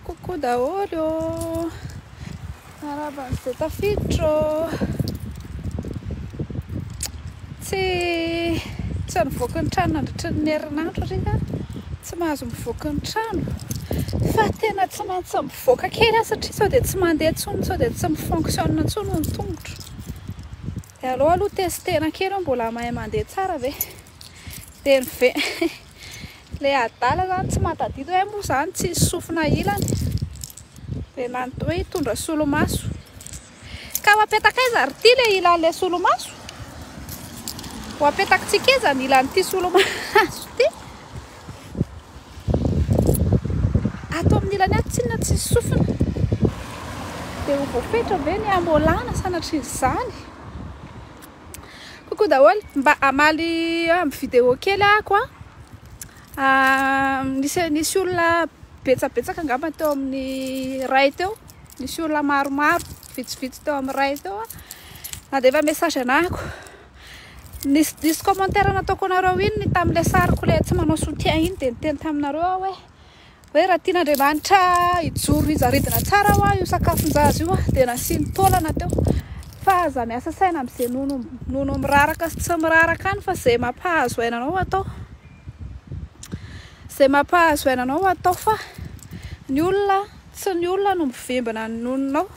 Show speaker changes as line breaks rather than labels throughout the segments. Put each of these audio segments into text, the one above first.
Coucou daholo ô! Miarahaba an'izay tafiditra ô! Tsy tsy nivoaka ny trano nandritra ny herinandro ary aho, tsy mahazo mivoaka ny trano fa tena tsy maintsy mivoaka kely aho satria sao dia tsy mandeha intsony, sao dia tsy mi-fonctionne intsony ny tongotro. Dia aleo aloha tester-na kely hoe mbola mahay mandeha tsara ve? Dia ny ve Ilay adala zany tsy mahatadidy hoe moa zany tsisy sofina ilany. Dia lany hoe hitondra solomaso. Ka ho apetaka aiza ary ity ilay ilan'ilay solomaso? Ho apetakitsika aiza ny ilan'ity solomaso ity? Ato amin'ny ilany ato tsinona tsisy sofina. Dia ho voafetra ve ny hamolana sanatria izany? Coucou daholo, mba hamaly amin'ny vidéo kely ahako a. Nisy nisy olona betsabetsaka angamba teo amin'ny ray teo, nisy olona maromaro vitsivitsy teo amin'ny ray teo a. Nandefa message anahako. Nisy nisy commentaire nataoko anareo iny tamin'ilay sariko ilay tsy manao soutien iny dia niteny taminareo aho hoe Hoe raha tian'Andriamanitra hijoro hijaridina tsara hoa io sakafon-jaza io dia nasiany taolana teo. Fa aza miasa saina amin'izay nono nono miraraka sy tsy miraraka any fa izay mampahazo aina anao atao. Izay mampahazo aina anao atao fa ny olona tsy ny olona no mivimbina ny nononao.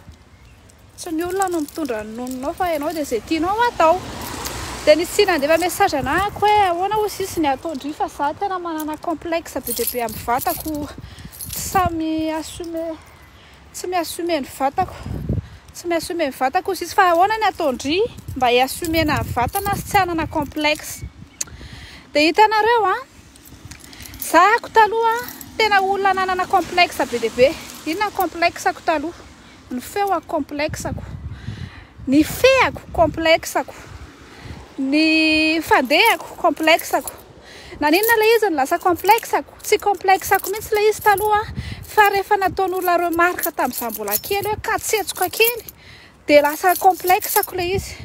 Tsy ny olona no mitondra ny nononao fa ianao dia izay tianao atao. Dia nisy nandefa message anahako hoe ahoana hoy sisy ny ataon-dry fa za tena manana complexe be dia be amin'ny vatako, tsy sahy mi-assumer, tsy mi-assumer ny vatako, tsy mi-assumer ny vatako hoy sisy fa ahoana ny ataon-dry mba hi-assumer-na ny vatana sy tsy hanana complexe. Dia hitanareo an, zahako taloha tena olona nanana complexe be dia be. Inona ny complexe-ko taloha? Ny feoko complexe-ko. Ny fehako complexe-ko. Ny fandehako complexe-ko. Naninona ilay izy no lasa complexe-ko? Tsy complexe-ko mihitsy ilay izy taloha fa rehefa nataon'olona remarque tamin'izaho mbola kely hoe katsetsoka kely dia lasa complexe-ko ilay izy.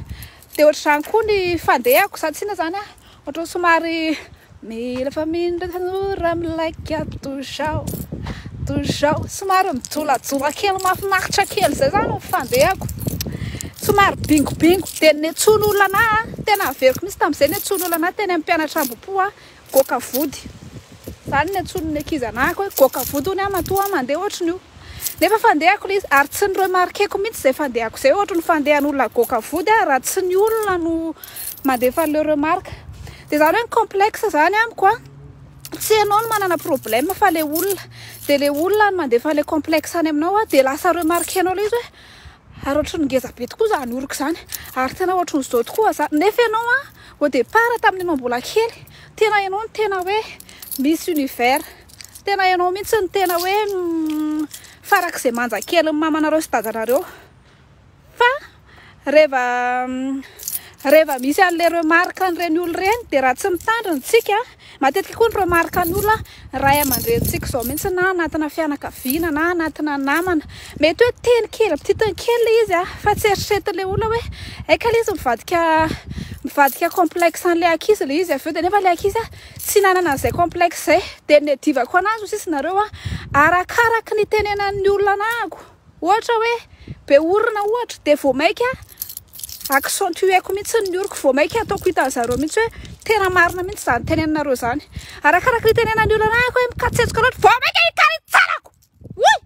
Dia ohatr'izany koa ny fandehako, za tsinona izany an, ohatran'ny somary mila famindra tanora milaika toujao toujao, somary mijolajola kely mahafinaritra kely izay izany ny fandehako, somary bingobingo, dia niantsoan'olona anah an, tena averiko mihitsy tamin'izay niantsoan'olona anah teny amin'ny mpianatra Ambohipo aho, goaka vody, izany no niantsoan'ny ankizy anah hoe goaka vody hono aho matoa aho mandeha ohatran'io. Nefa fandehako ilay izy ary tsy ni-remarquer-ko mihitsy izay fandehako izay, ohatry ny fandehan'olona goaka vody aho raha tsy ny olona no mandefa an'ilay remarque. Dia izany hoe ny complexe izany amiko an, tsy ianao no manana problème fa ilay olona. Dia ilay olona no mandefa an'ilay complexe any aminao an, dia lasa remarquer-nao ilay izy hoe ary ohatry ny ngeza be tokoa izany oroko izany, ary tena ohatry ny izao tokoa za, nefa ianao an au départ tamin'ianao mbola kely, tena ianao no tena hoe Miss Univers. Tena ianao mihitsy no tena hoe farak'izay manja kely ny mamanareo sy dadanareo. Fa reva reva misy an'ilay remarque an'ireny olona ireny dia raha tsy mitandrina isika, matetika koa ny remarque an'ny olona ray aman-drenintsika izao mihitsy na anatina fianakaviana na anatina namana. Mety hoe teny kely ampitintina kely ilay izy fa tsy eritreretin'ilay olona hoe hay ka ilay izy mivadika mivadika complexe an'ilay ankizy ilay izy avy eo dia nefa ilay ankizy Tsy nanana an'izay complexe izay. Dia ny niadivako anazy hoy sisa nareo a, arakaraky ny itenenan'ny olona anahako, ohatra hoe be orona ohatra, dia vao maika accentuer-ko mihitsy ny oroko, vao maika ataoko hitan'ny zareo mihitsy hoe tena marina mihitsy izany teneninareo izany. Arakaraky ny itenenan'ny olona anahako hoe mikatsetsoka loatra, vao maika hikaritsanako! Oy!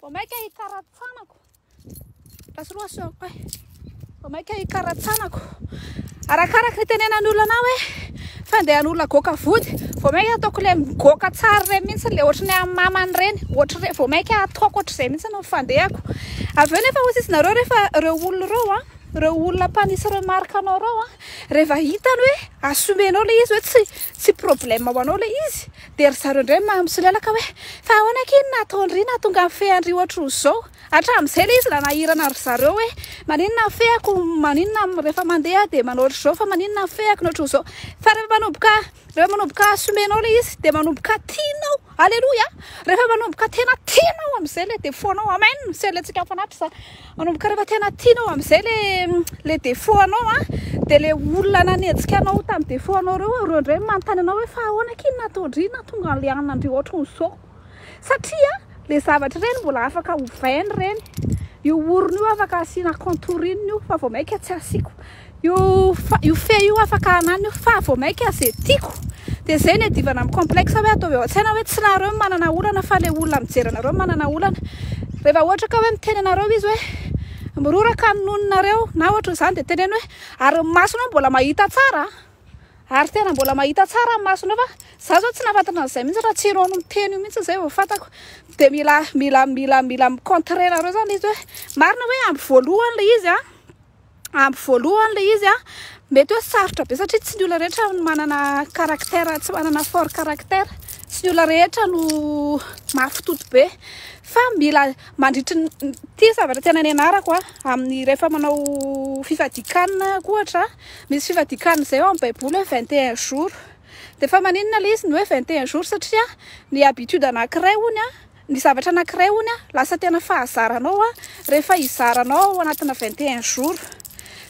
Vao maika hikaratsanako. Lasa aloha asehoko e. Vao mainka hikaratsanako. Arakaraka ny itenenan'ny olona anah hoe fandehan'olona goaka vody, vao mainka ataoko ilay migoaka tsara ireny mihitsy, ilay ohatry ny amin'ny mamany ireny, ohatry vao mainka ataoko ohatr'izay mihitsy no fandehako. Avy eo nefa hoy sisa nareo rehefa ireo olona ireo an, ireo olona mpanisy remarque anao ireo an, rehefa hitany hoe assumer-nao ilay izy hoe tsy tsy problème ho anao ilay izy, dia ry zareo indray misolelaka hoe fa ahoana akia no nataon-dry nahatonga ny fean-dry ohatr'izao? Hatramin'izay ilay izy nanahirana ry zareo hoe maninona ny fehako, maninona rehefa mandeha dia manao ohatr'izao fa maninona ny fehako no ohatr'izao. Fa rehefa manomboka rehefa manomboka assumer-nao ilay izy dia manomboka tianao. Aleloia! Rehefa manomboka tena tianao amin'izay ilay défaut-nao. Amen! Selelintsika mifanatitra izany. Manomboka rehefa tena tianao amin'izay ilay ilay défaut-nao an, dia ilay olona nanenjika anao tamin'ny défaut-nao ireo, ireo indray manontany anao hoe fa ahoana akia no nataon-dry nahatonga an'ilay anona an-dry ohatran'izao. Satria Le zavatra ireny mbola afaka ovaina ireny. Io orona io afaka asiana contouring io fa vao maika tsy asiako. Io fa io fe io afaka ananina io fa vao maika ze tiako. Dia zay ny adivana amin'ny complexe hoe ataovy ao an-tsaina hoe tsy nareo no manana olana fa le olona mijery anareo no manana olana. Rehefa ohatra ka hoe miteny anareo izy hoe miroraka ny nononareo na ohatran'izany dia teneno hoe ary ny masonao mbola mahita tsara ary tena mbola mahita tsara ny masonao fa za zao tsy nahafantatra an'izay mihitsy raha tsy ianao no miteny io mihitsy zay vao fantako. Dia mila mila mila mila mi-contrer nareo zany izy hoe marina hoe amin'ny voalohany le izy an. Amin'ny voalohany ilay izy an, mety hoe sarotra be satria tsy ny olona rehetra no manana caractère, tsy manana fort caractère, tsy ny olona rehetra no mafy toto be fa mila mandritry ny, ity zavatra tena nianarako an, amin'ny rehefa manao fifadian-kanina ohatra, misy fifadian-kanina izay ao amin'ny baiboly hoe 21 jours, dia fa maninona ilay izy no hoe 21 jours satria ny habitude anankiray hono an, Ny zavatra anankiray hono lasa tena fahazaranao rehefa hizaranao ao anatina 21 jours.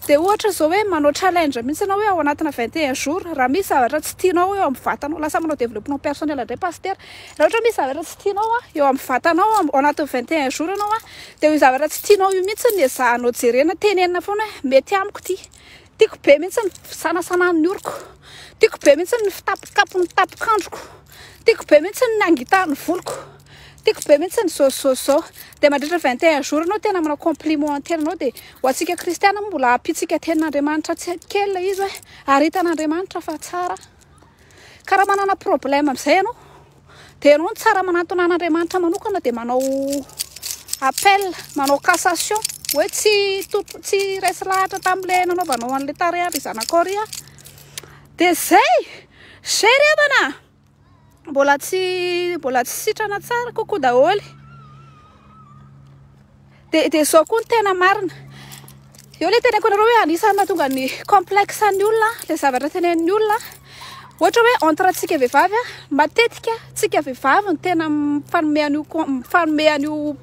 Dia ohatra izao hoe manao challenge mihitsy ianao hoe ao anatina 21 jours, raha misy zavatra tsy tianao eo amin'ny vatanao, lasa manao développement personnel indray pasitera. Raha ohatra misy zavatra tsy tianao eo amin'ny vatanao ao anatin'ny 21 jours ianao, dia io zavatra tsy tianao io mihitsy no ezahanao jerena, tenenina foana hoe mety amiko ity. Tiako be mihitsy ny fisanasanan'ny oroko. Tiako be mihitsy ny fitapikapon'ny tapokandroko. Tiako be mihitsy ny hangitan'ny voloko. Tiako be mihitsy ny zao zao zao. Dia mandritra 21 jours ianao tena manao compliment ny tenanao dia ho antsika kristiana moa mbola ampiantsika tenin'Andriamanitra tsy kely ilay izy hoe ary hitan'Andriamanitra fa tsara. Ka raha manana problème amin'izay ianao Dia ianao no tsara manantona an'Andriamanitra manokana dia manao appel, manao cassation hoe tsy tompo, tsy resy lahatra tamin'ilay nanaovanao an'ilay tarehy ry zanakao ry aho. Dia zay, zay ry havana. Mbola tsy mbola tsy sitrana tsara kokoa daholo. Dia dia izao koa ny tena marina. Eo ilay teneniko anareo hoe anisan'ny mahatonga ny complexe ny olona, ilay zavatra tenenin'ny olona. Ohatra hoe entre antsika vehivavy, matetika tsika vehivavy no tena mifanome an'io mifanome an'io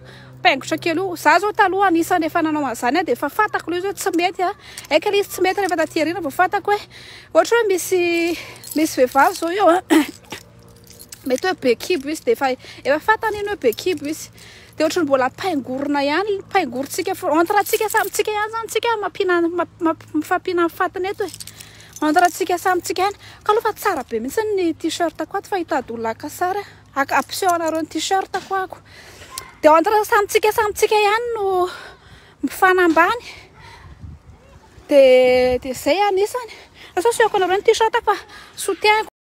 paingotra kely io. Za zao taloha anisan'ny efa nanao an'izany aho dia efa fantako ilay izy hoe tsy mety a. Haiko ilay izy tsy mety rehefa taty aoriana vao fantako hoe ohatra hoe misy misy vehivavy zao eo a. Mety hoe be kibo izy dia efa efa fantany iny hoe be kibo izy. Dia ohatran'ny mbola paingorina ihany, paingorintsika foana. Entre antsika samy tsika ihany zany tsika mampiana mifampiana ny fatiny eto e. Entre antsika samy tsika ihany. Ka aloha fa tsara be mihitsy ny t-shirt-ko ato fa hitady olona haka sary aho. Haka hampiseho anareo ny t-shirt-ko ako. Dia entre samy tsika samy tsika ihany no mifanambany. Dia dia izay anisany. Asa asehoko anareo ny t-shirt-ko fa soutien-ko.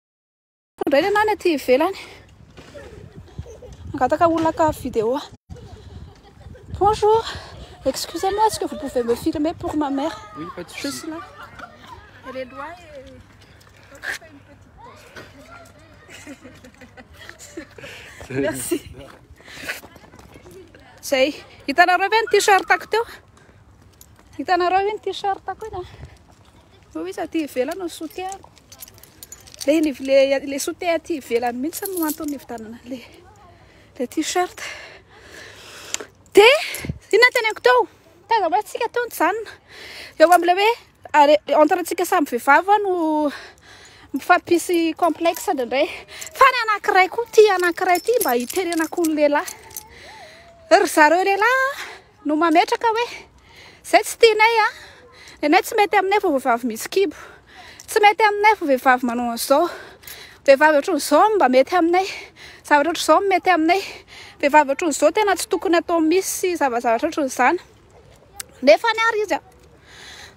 Indray ny anah ny aty ivelany. Mangataka olona haka vidéo. Bonjour. Excusez-moi, est-ce que vous pouvez me filmer pour ma mère?
Oui, pas de
Je
souci.
suis là. Elle est loin et donc je fais une petite pause. Merci. Zay. Hitanareo ve ny t-shirt-ako teo? Hitanareo ve ny t-shirt-ako iny? Io izy aty ivelany no soutien-ko. Le ny le le soutien aty ivelany mihitsy no antony nividianana le le t-shirt. De inona teneniko teo? Taiza hoe tsika teo nijanona. Eo amin'ilay hoe are entre antsika samy vehivavy no mifampisy complexe indraindray. Fa ny anankiray koa ty anankiray ty mba hitenenako ny lehilahy. Ry zareo lehilahy no mametraka hoe zay tsy tianay a, nenay tsy mety aminay vao vehivavy misy kibo, tsy mety aminay vao vehivavy manao an'izao, vehivavy ohatran'izao no mba mety aminay, zavatra ohatr'izao no mety aminay, vehivavy ohatran'izao tena tsy tokony atao misy zavazavatra ohatran'izany. Nefa ny ary izy a,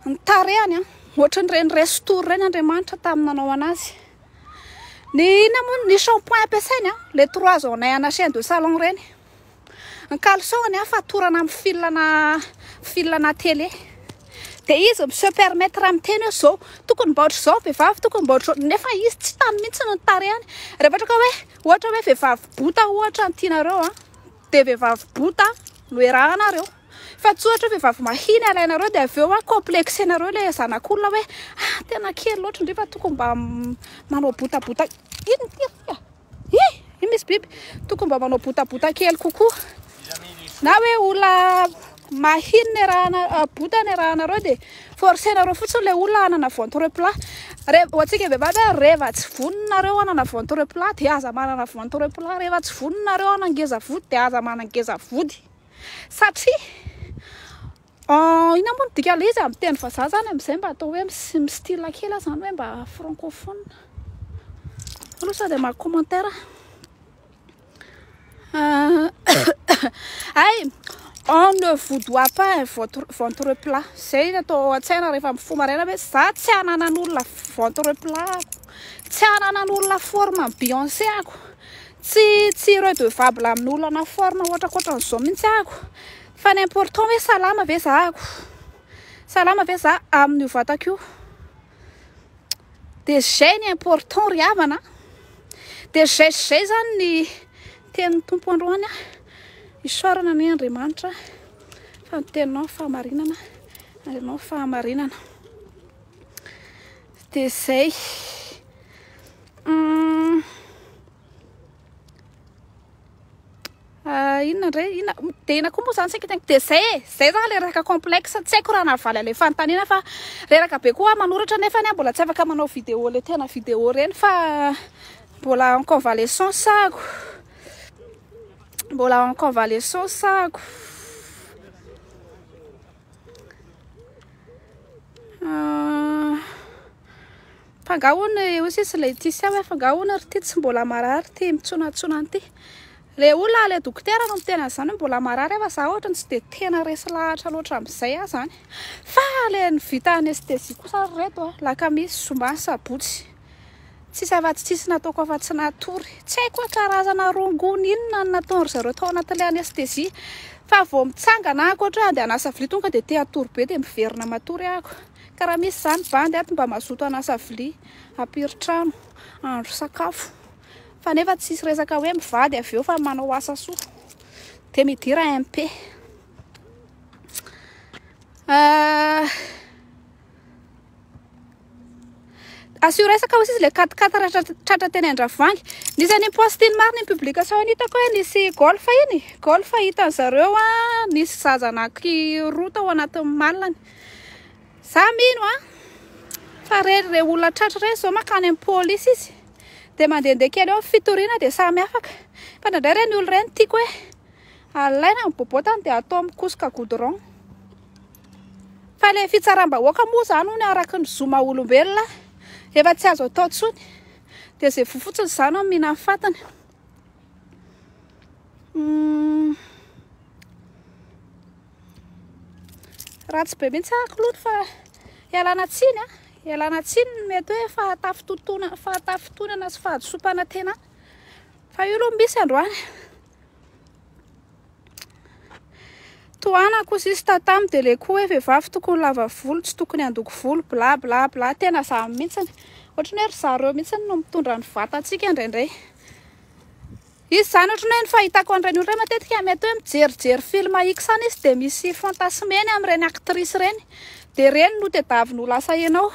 ny tarehany a, ohatran'ireny restory ireny Andriamanitra tamin'ny nanao anazy. Ny inona moa ny shampoing ampiasainy a, le 3 en 1 ana chaîne de salon ireny. Ny caleçon-ny a fatorana amin'ny fil-na fil-na télé. Dia izy mi se permettre miteny hoe zao, tokony mba ohatr'izao vehivavy, tokony mba ohatr'izao, nefa izy tsy hitany mihitsy ny tarehiny. Rehefa ohatra ka hoe ohatra hoe vehivavy bota ohatra no tianareo a, dia vehivavy bota no iarahanareo. Fa tsy ohatra hoe vehivavy mahia no alainareo dia avy eo a complexenareo ilay zanak'olona hoe ah tena kely loatra ndry fa tokony mba manao botabota, inona ity ry a? Hi! Io misy biby. Tokony mba manao botabota kely kokoa. Na hoe olona mahia ny arahana, bota ny arahanareo dia forcenareo fotsiny ilay olona hanana ventre plat. Re, ho antsika vehivavy a, reva tsy vonona nareo hanana ventre plat dia aza manana ventre plat, reva tsy vonona nareo hanangeza vody dia aza manangeza vody. Satria inona moa no dikan'ilay izy amin'ny teny vazaha zany amin'izay mba atao hoe mi-style kely aho zany hoe mba francophone. Aloha sao dia maka commentaire. Ay, on ne vous doit pas un ventre plat. Zay no atao an-tsaina rehefa mifoha maraina hoe za tsy hananan'olona ventre plat ako, tsy hananan'olona forme an'i Beyoncé ako, tsy redevable amin'olona na forme ohatrakohatran'izao mihitsy ako. Fa ny important hoe salama ve za ako, salama ve za amin'io vatako io. Dia zay ny important ry havana. Dia zay sy zay zany ny tenin'ny Tompo androany. Isaorana anie Andriamanitra fa ny teninao ny fahamarinana, ary ianao ny fahamarinana. Dia zay. Inona indray? Inona? Dia inona koa moa izany saika teniko? Dia izay e! Izay izany ilay resaka complexe. Tsy haiko raha nahavaly an'ilay fanontaniana fa reraka be koa aho manoratra nefa aho mbola tsy afaka manao vidéo ilay tena vidéo ireny fa mbola en convalescence aho. Mbola en convalescence aho. Fa angaha hono hoy sisa ilay Laetitia hoe fa angaha hono ry ity tsy mbola marary ity mitsonatsona an'ity. Ilay olona ilay dokotera no miteny an'izany hoe mbola marary aho fa za ohatran'ny tsy dia tena resy lahatra loatra amin'izay aho izany. Fa ilay ny vita anesthésie kosa ry reto a, alakamisy, zoma, sabotsy. Tsisy afa-tsy tsisy nataoko afa-tsy natory. Tsy haiko hoe karazana rongony inona no nataon-dry zareo tao anatin'ilay anesthésie. Fa vao mitsangana aho ohatra hoe andeha hanasa vilia tonga dia te hatory be dia miverina matory ahako. Ka raha misy izany bandy ato mba mazoto hanasa vilia, hampiry trano, hahandro sakafo. Fa nefa tsisy resaka hoe mivady avy eo fa manao asa soa. Dia midira MP. Asio resaka hoy izy ilay quatre quatre tratra teny Andravoahangy. Nisy an'iny post iny marina iny publication iny hitako hoe nisy golf iny. Golf hitan'ny zareo a, nisy zaza anankiroa tao anatin'ny malina. Za mino a, fa reny re olona tratra ireny zao mankany amin'ny polisy izy. Dia mandehandeha kely eo ny fitoriana dia samy afaka. Fa indraindray ireny olona ireny tiako hoe alaina ny bobotany dia atao mikosoka goudron. Fa ilay fitsaram-bahoaka moa izany hono araka ny zo maha olombelona efa tsy azo atao intsony. Dia izay voa fotsiny izany no mihinan'ny fatiny. Ratsy be mihitsy aho aloha fa ialana tsiny a. Ialana tsiny ny mety hoe fahatafintohinana sy fahadisoam-panantenana. Fa io aloha misy androany. Tohanako sisy tatamo dia le koa hoe vehivavy tokony lava volo tsy tokony handoko volo bla bla bla tena za mihitsiny ohatran'ny hoe ry zareo mihitsiny no mitondra ny vatantsika indraindray izy zany ohatran'ny hoe ny fahitako an'ireny olona ireny matetika mety hoe mijerijery film X any izy dia misy fantasmeny amin'ireny actrice ireny dia ireny no tedaviny ho lasa ianao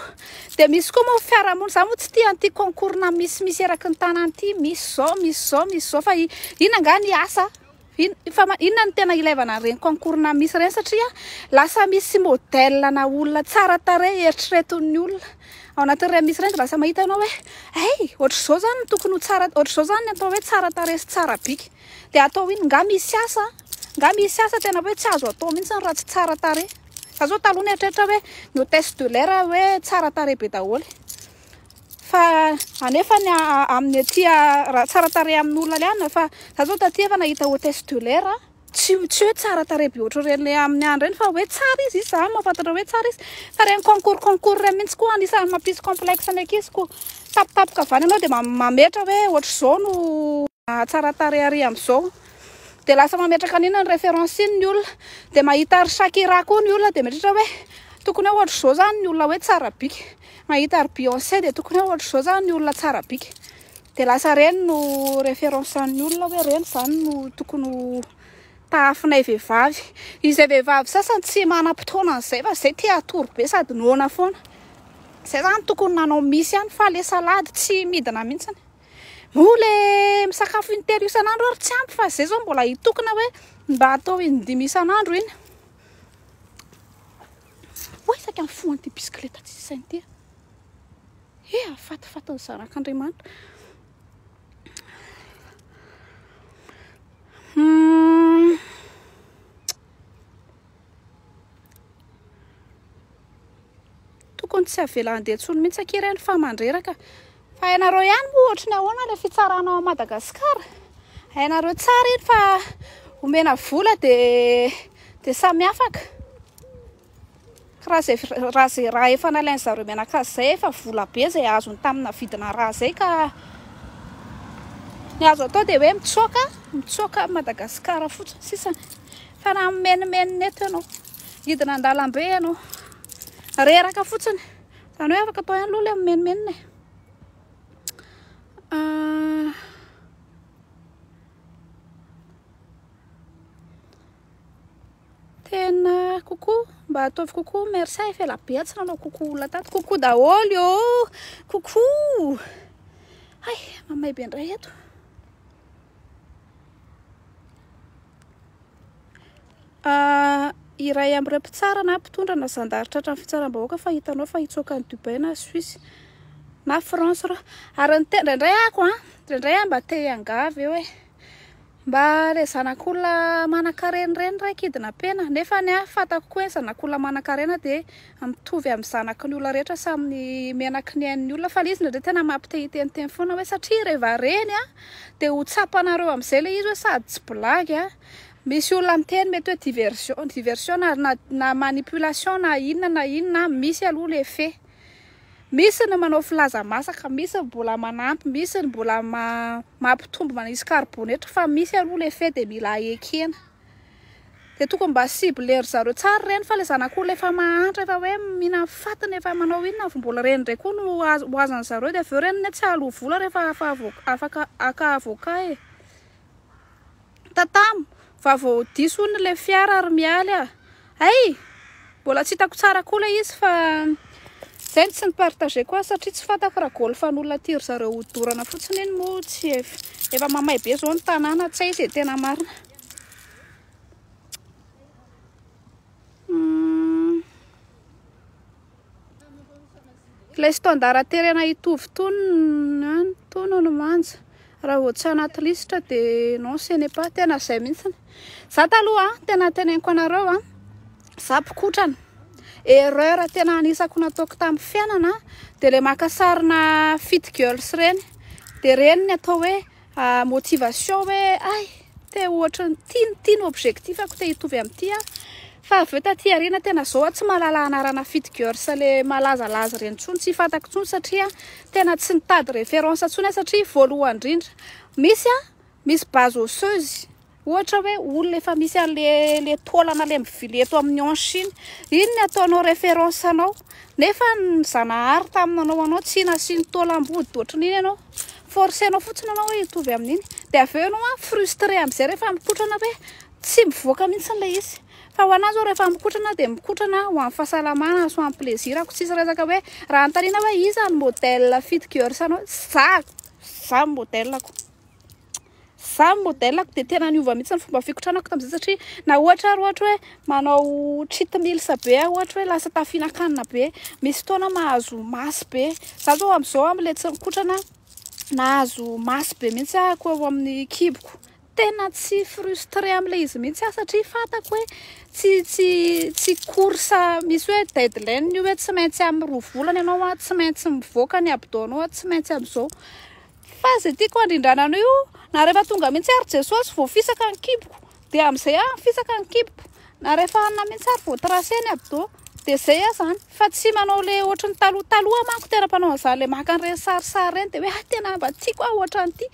dia misy koa moa fiarahamonina za moa tsy tia an'ity concours na misimisy eraky ny tanàna ity misy zao misy zao misy zao fa inona angaha ny asa Fa inona no tena ilaivana an'ireny concours na misy ireny satria lasa misy modèle na olona tsara tarehy eritreretin'ny olona ao anatin'ireny misy ireny dia lasa mahita ianao hoe hey ohatr'izao zany no tokony ho tsara ohatr'izao zany ny atao hoe tsara tarehy sy tsara bika dia atao ino nga misy asa nga misy asa tena hoe tsy azo atao mihitsy raha tsy tsara tarehy za zao taloha nieritreritra hoe ny hôtesse de l'air hoe tsara tarehy be daholo Fa anefa ny amin'ny aty raha tsara tarehy amin'olona ilay anona fa za zao taty efa nahita hôtesse de l'air tsy tsy hoe tsara tarehy be ohatr'ireny le amin'ny andro ireny fa hoe tsara izy izy za mahafantatra hoe tsara izy fa ireny concours concours ireny mihitsy koa anisan'ny mampisy complexe ny ankizy koa tampotampoka avy any ianao dia mametra hoe ohatr'izao no tsara tarehy ary amin'izao dia lasa mametraka an'iny ny référence iny ny olona dia mahita ry Shakira koa ny olona dia mieritreritra hoe tokony hoe ohatr'izao zany ny olona hoe tsara bika mahita ry Beyoncé dia tokony hoe ohatr'izao zany ny olona tsara bika dia lasa ireny no référence an'ny olona hoe ireny zany no tokony ho tahafinay vehivavy izay vehivavy sasany tsy manam-potoana an'izay fa izay te hatory be sady noana foana izay zany tokony nanao misy ihany fa le salady tsy midina mihitsiny moa le misakafo intelo isan'andro ary tsy ampy fa izay zao mbola hitokona hoe mba atao indimy isan'andro iny Oay saika mifoha an'ity bisikileta tsisy saina ity. He, afatifatin'ny zanak'Andriamanitra. Tokony tsy avela handeha intsony mihitsy akia ireny fa mandreraka. Fa hainareo ihany moa ohatry ny ahoana ilay fitsarana ao Madagasikara? Hainareo tsara iny fa omena vola dia dia samy afaka. Raha izay raha izay raha efa nalain zareo mianakavy izay efa vola be izay azony tamina vidina raha izay ka ny azo atao dia hoe mitsoaka mitsoaka an'i Madagasikara fotsiny sisany. Fa raha mimenomenona eto ianao, hidina an-dalambe ianao, reraka fotsiny. Izany hoe afaka atao ihany aloha ilay mimenomenona e. Ah. Tena coucou, mba ataovy coucou, merci efa ela be aho tsy nanao coucou olona tato. Coucou daholo ô! Coucou! Hay, mamay be indray eto. Ah, iray amin'ireo mpitsara na mpitondra na zandary tratran'ny fitsaram-bahoaka fa hitanao fa hitsoaka any Dubaï na Suisse na France reo. Ary ny tena indraindray ako an, indraindray aho mba te hiangavy eo e. Mba le zanak'olona manankarena ireny re kidnapena, nefa ny ahy fantako koa hoe ny zanak'olona manankarena dia mitovy amin'ny zanaky ny olona rehetra samy menaky ny ain'ny olona, fa le izy indraindray tena mampite hiteniteny foana hoe satria reva reny an dia ho tsapanareo amin'izay le izy hoe sady tsy blague an, misy olona miteny mety hoe diversion, diversion na na manipulation na inona na inona, misy aloha le fait. Misy ny manao filaza masaka, misy ny mbola manampy, misy ny mbola mampitombo manisy karibonetra fa misy aloha le fait dia mila ekena. Dia tokony mba cibler ry zareo tsara ireny fa le zanak'olona efa mahantra efa hoe mihinana fatiny efa manao inona vao mbola ireny indray koa no ho azon'ny zareo dia avy eo ireny anie tsy hahaloa vola rehefa afaka haka avocat e. Tatamo, va vao diso hono ilay fiara ry Mialy a! Hay! Mbola tsy hitako tsara koa ilay izy fa izay no tsy ni-partager-ko azy satria tsy fantako raha golf an'olona aty ry zareo hodorana fotsiny iny moa tsy efa efa mamay be izao ny tanàna tsy hay izay tena marina. Ilay standard terena hitovy tonony tonony manja. Raha vao tsy anaty lisitra dia non ce n'est pas tena izay mihitsy. Za taloha tena teneniko anareo a, za mpikotrana. Erreur tena anisako nataoko tamin'ny fiainana dia ilay maka sarina fit girls ireny. Dia ireny ny atao hoe motivation hoe ay te ohatran'ny ity ity no objectif-ako te hitovy amin'ity aho. Fa avy eo taty aoriana tena zao aho tsy mahalala anarana fit girls le malazalaza ireny intsony, tsy fantako intsony satria tena tsy nitady référence intsony aho satria voalohany indrindra misy a, misy base osseuse ohatra hoe olona efa misy an'le le taolana le mivily eto amin'ny hanche iny, iny ny ataonao référence anao nefa ny Zanahary tamin'ny nanao anao tsy nasiany taolam-body ohatran'iny ianao, forcer-nao fotsiny ianao hoe hitovy amin'iny, dia avy eo ianao a frustré amin'izay rehefa mikotrana hoe tsy mivoaka mihitsy ilay izy. Fa ho anah zao rehefa mikotrana dia mikotrana ho an'ny fahasalamana sy ho an'ny plaisir ako, tsisy resaka hoe raha anontaniana hoe iza ny modèle fit girls anao, za, za ny modèle-ko, za ny modèle-ko dia tena niova mihitsy ny fomba fikotranako tamin'izay satria na ohatra ary ohatra hoe manao cheat meals be aho ohatra hoe lasa tafihinan-kanina be, misy fotoana mahazo maso be, za zao amin'izao amin'ilay tsy mikotrana nahazo maso be mihitsy ahako eo amin'ny kiboko. Tena tsy frustré amin'ilay izy mihitsy aho satria fantako hoe tsy tsy tsy course misy hoe deadline io hoe tsy maintsy amin'ny 2 volana ianao a, tsy maintsy mivoaka ny abdos-nao a, tsy maintsy amin'izao. Fa izay tiako handrindrana an'io na rehefa tonga mihitsy ary Jesosy vao fisaka ny kiboko dia amin'izay aho fisaka ny kiboko, na rehefa hanina mihitsy ary vao tracé ny abdos dia izay aho izany fa tsy manao ilay ohatry ny taloha. Taloha manko tena mpanao an'izany ilay maka an'ireny sarisary ireny dia hoe ah tena mba tiako aho ohatran'ity.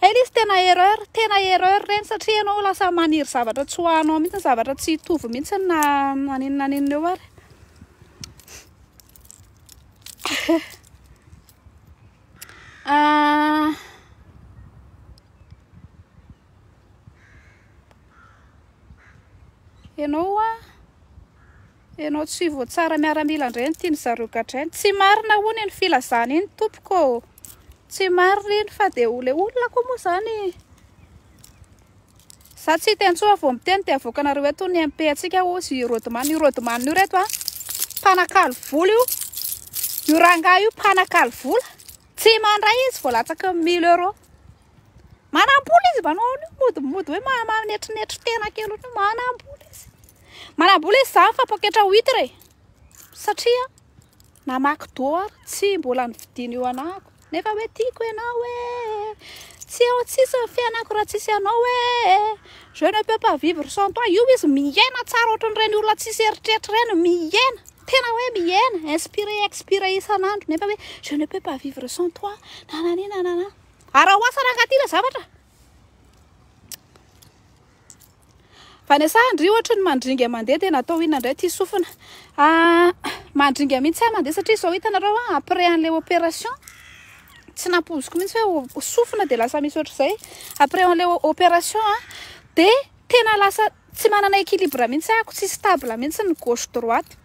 Hay ilay izy tena erreur, tena erreur ireny satria ianao lasa maniry zavatra tsy ho anao mihitsy, zavatra tsy hitovy mihitsy na n'inona n'inona eo ary. Ah. Ianao a, ianao tsy voatsara miaramila indray no tian'ny zareo gadraina. Tsy marina hono iny filazana iny tompoko ô. Tsy marina iny fa dia ilay olona koa moa izany. Za tsy hiteny intsony fa vao miteny dia avoakanareo eto ny MP antsika hozy i Rodman. Io Rodman io reto a, mpanakalo vola io. Io rangahy io mpanakalo vola. Tsy mandray izy vao latsaky ny mille euros. Manam-bola izy manao an'io modimody hoe manetrinetry tena kely ohatry ny manam-bola izy. Manam-bola izy zany fa poketra huitre e. Satria namaky do ary tsy mbola nividiana io anahako. Nefa hoe tiako ianao e. Tsy eo tsisy ny fiainako raha tsisy anao e. Je ne peux pas vivre sans toi. Io izy miaina tsara ohatran'ireny olona tsisy eritreritra ireny, miaina. Tena hoe miaina, inspiré, expiré isan'andro. Nefa hoe je ne peux pas vivre sans toi. Nanani nanana. Ary raha ho asa rangahy ity ilay zavatra. Vanessa, ndry ohatry ny mandringa mandeha dia natao inona indray ity sofina? Ah, mandringa mihitsy aho mandeha satria izao hitanareo ah, après an'ilay opération tsy nampoiziko mihitsy hoe sofina dia lasa misy ohatr'izay. Après an'ilay opération ah, dia tena lasa tsy manana équilibre mihitsy aho, tsy stable mihitsy ny gauche droite.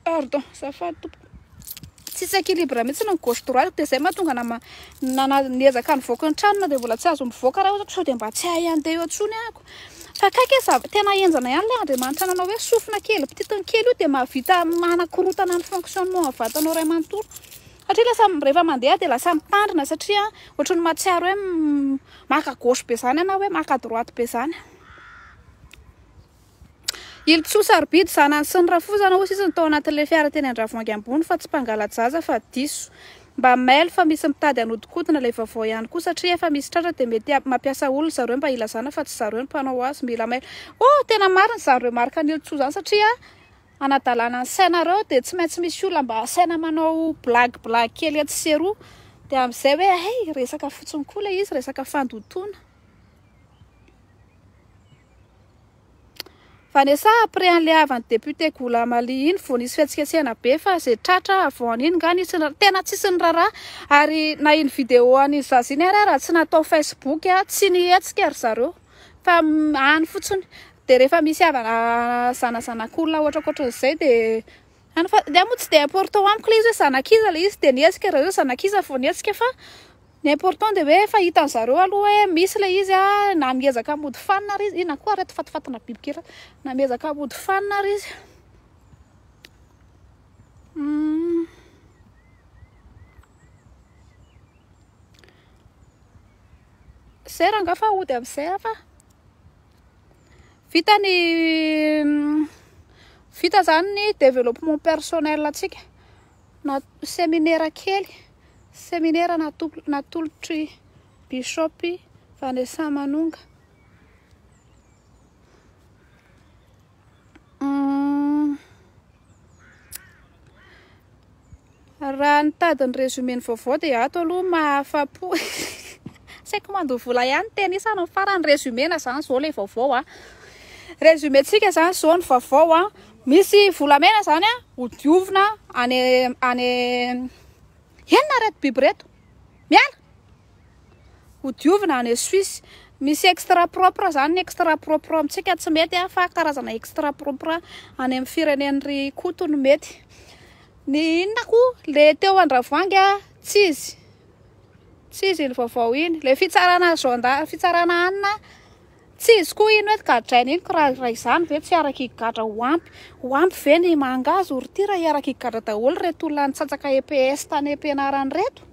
Pardon, azafady tompoko. Tsisy équilibre mihitsy ny gauche droite dia izay mahatonga na na niezaka nivoaka ny trano na dia mbola tsy azo mivoaka raha ohatra sao dia mba tsy hahay handeha eo intsony ahako. Fa akaiky e, tena henjana ihany ilay Andriamanitra nanao hoe sofina kely pititiny kely io dia mahavita manakorotana ny fonctionnement ny vatanao iray manontolo. Satria lasa rehefa mandeha dia lasa mitandrina satria ohatry ny mahatsiaro hoe maka gauche be izany ianao hoe maka droite be izany. Ilotsoa sarobidy, zanany sy ny rafozana hoy sisa ny tao anatin'ilay fiara teny Andravoahangy ambony fa tsy mpangala-jaza fa diso. Mba mailo fa misy mitady hanodinkodina ilay vaovao ihany koa satria efa misy tratra dia mety mampiasa olona zareo mba hilazana fa tsy zareo no mpanao azy. Mila mailo. Oh! Tena marina izany remarque an'Ilotsoa izany satria anadalana ny sainareo dia tsy maintsy misy olona mba asaina manao blague blague kely etsy sy eroa dia amin'izay hoe hay resaka fotsiny koa ilay izy, resaka fandotoana. Vanessa, après an'le havan'ny député Goulam Ali iny vao nisy fihetsiketsehana be fa ze tratra avant an'iny nga nisy ny tena tsisy ny raharaha ary na iny vidéo an'iny zaza iny ary raha tsy natao Facebook tsy nihetsika ry zareo fa any fotsiny de rehefa misy havana zanazanak'olona ohatrakohatran'izay de any fa de moa tsy de important amiko le izy hoe zanak'iza le izy de nihetsika ry zareo zanak'iza vao nihetsika fa Ny important dia hoe efa hitan zareo aloha hoe misy ilay izy a, na miezaka mody fanina ary izy, inona koa reto fatifatina biby kely reto, na miezaka mody fanina ary izy. Zay rangahy fa hody amin'izay aho fa vita ny vita zany ny développement personnel antsika. Na seminera kely, seminera natolotr'i Bishop Vanessa Manonga. Raha nitady ny résumé ny vaovao dia ato aloha mahafa-po. Tsy haiko mandoa vola ihany ny teny isany ny farany résumé-na izany izao ilay vaovao a. Résumé-tsika izany izao ny vaovao a. Misy volamena izany a, hodiovina any any inona ireto biby ireto? Miala! Hodiovina any Suisse. Misy extra propre izany, ny extra propre amintsika tsy mety a, fa karazana extra propre any amin'ny firenen'i Koto no mety. Ny inona koa, le teo Andravoahangy a, tsy izy. Tsy izy iny vaovao iny. Le fitsarana gendarme, fitsarana anona, tsy izy koa iny hoe gadraina iny, ko raha izany ve tsy hiaraka higadra ho ampy, ho ampy ve ny mangahazo ry ty raha hiaraka higadra daholo ireto olona nitsatsaka EPS tany am-pianarana ireto?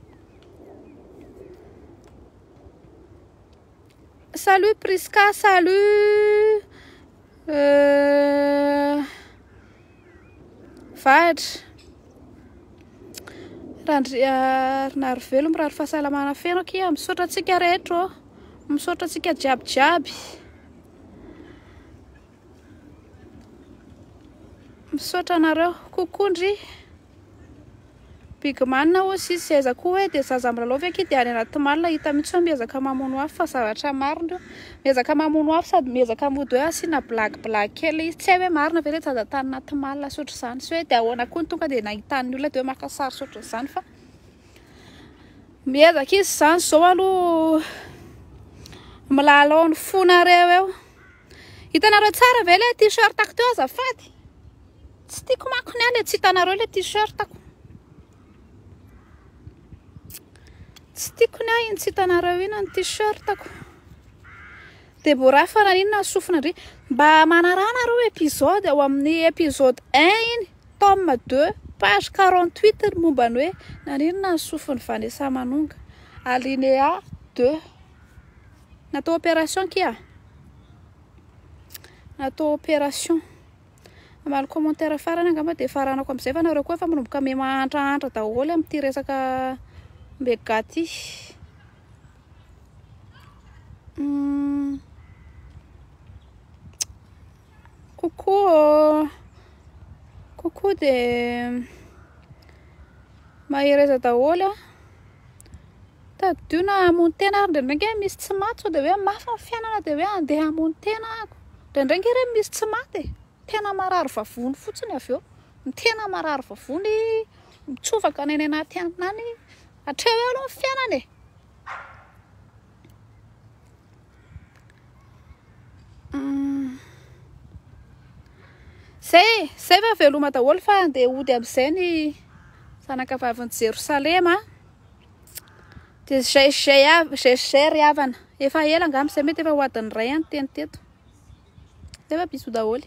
Salut Prisca, salut Vahatra. Randrianarivelo mirary fahasalamana feno akia. Misaotra antsika rehetra ô. Misaotra antsika jiaby jiaby. Misaotra anareo. Coucou ndry. Big man hoy sisy aiza koa hoe dia zaza milalao ve akia dia any anaty malina hita mihitsy hoe miezaka mamono afo fa zavatra marina io. Miezaka mamono afo sady miezaka mody hoe asiana blague blague kely izy. Tsy hay hoe marina ve ilay zaza tany anaty malina sy ohatr'izany sy hoe dia ahoana koa ny tonga dia nahitan'ny olona dia hoe maka sary sy ohatr'izany fa miezaka izy izany izao aloha milalao ny fonareo eo. Hitanareo tsara ve ilay t-shirt-ako teo azafady? Tsy tiako manko ny ahy ilay tsy hitanareo ilay t-shirt-ko. Tsy tiako ny ahy iny tsy hitanareo iny ny t-shirt-ko. Deborah fa naninona ny sofina ndry? Mba manaraha nareo épisode ao amin'ny épisode 1 iny, tome 2. Page 48 ny momba ny hoe naninona ny sofin'i Vanessa Manonga. Alinéa 2. Natao opération kia. Natao opération. Hamaly commentaire farany angamba dia faranako amin'izay fa nareo koa efa manomboka miha mahantrahantra daholo amin'ity resaka mega ty. Coucou ô. Coucou dia mahereza daholo a. Tadidio na hamono tena ary indraindray ange misy tsy maty sao dia hoe mafy ny fiainana dia hoe andeha hamono tena ako. Indraindray ange ireny misy tsy maty e. Tena marary vavony fotsiny avy eo. Ny tena marary vavony mitsovaka any anaty hanina any. Hatreo eo aloha ny fiainana e. Zay, zay fa veloma daholo fa andeha hody amin'izay ny zanaka vavin'i Jerosalema. Dia zay zay avy, zay zay ry havana. Efa ela angamba izay mety efa ho adin'ny iray any teny teto. Zay fa bisous daholo.